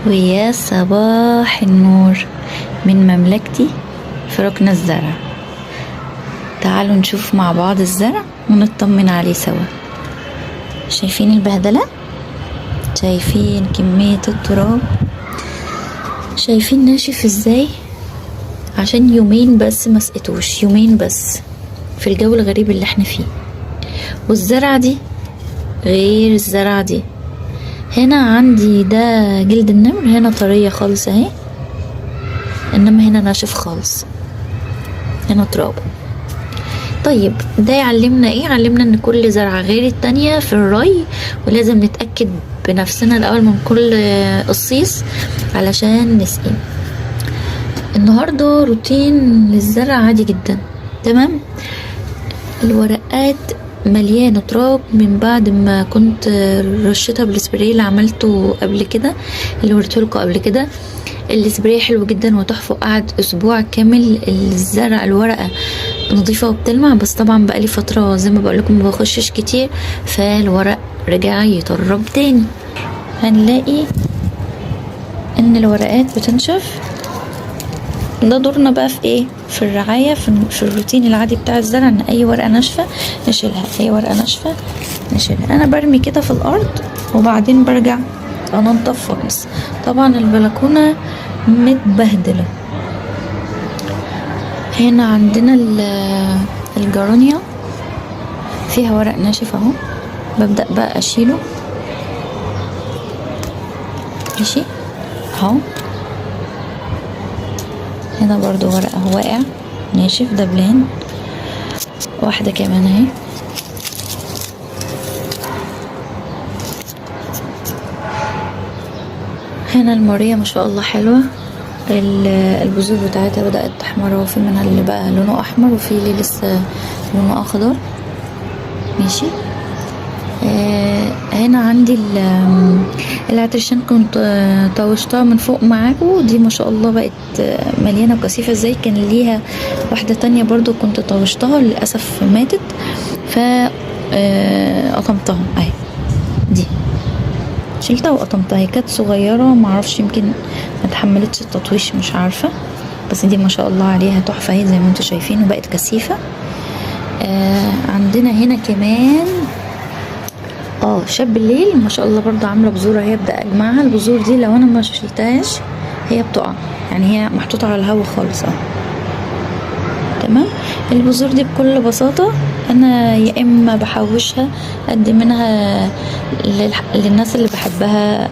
ويا صباح النور من مملكتي في ركن الزرع. تعالوا نشوف مع بعض الزرع ونطمن عليه سوا. شايفين البهدلة؟ شايفين كمية التراب؟ شايفين ناشف ازاي؟ عشان يومين بس ما سقيتوش، يومين بس في الجو الغريب اللي احنا فيه. والزرعة دي غير الزرعة دي. هنا عندي ده جلد النمر، هنا طرية خالص اهي، انما هنا ناشف خالص، هنا تراب. طيب ده يعلمنا ايه؟ علمنا ان كل زرعة غير التانية في الري، ولازم نتأكد بنفسنا الاول من كل قصيص علشان نسقي. النهاردة روتين للزرع عادي جدا، تمام. الورقات مليانة تراب من بعد ما كنت رشيتها بالسبراي اللي عملته قبل كده، اللي وريتهولكوا قبل كده. السبراي حلو جدا وتحفة، قعد اسبوع كامل الزرع الورقة نظيفة وبتلمع. بس طبعا بقالي فترة زي ما بقولكم ما بخشش كتير، فالورق رجع يطرب تاني. هنلاقي ان الورقات بتنشف. ده دورنا بقى في ايه؟ في الرعاية، في الروتين العادي بتاع الزرع، ان اي ورقة ناشفة نشيلها، اي ورقة ناشفة نشيلها. انا برمي كده في الارض وبعدين برجع انضف خالص. طبعا البلكونة متبهدلة. هنا عندنا الجارونيا فيها ورق ناشف اهو، ببدأ بقى اشيله. ماشي اهو. هنا برضو ورق اهو واقع ناشف دبلان. واحدة كمان اهي. هنا الماريا ما شاء الله حلوة، البذور بتاعتها بدأت تحمر، وفي منها اللي بقى لونه احمر وفي اللي لسه لونه اخضر. ماشي. هنا عندي العطرشان كنت طوشتها من فوق معاكم، دي ما شاء الله بقت مليانة وكثيفة ازاي. كان ليها واحدة تانية برضو كنت طوشتها، للأسف ماتت، ف قطمتها اهي، دي شلتها وقطمتها. هي كانت صغيرة معرفش يمكن ما تحملتش التطويش مش عارفة، بس دي ما شاء الله عليها تحفة اهي زي ما انتم شايفين، وبقت كثيفة. عندنا هنا كمان شاب الليل ما شاء الله برضو عاملة بذور اهي، ابدا اجمعها. البذور دي لو انا ما شلتهاش هي بتقع، يعني هي محطوطة على الهوا خالص تمام. البذور دي بكل بساطة انا يا اما بحوشها ادي منها للناس اللي بحبها.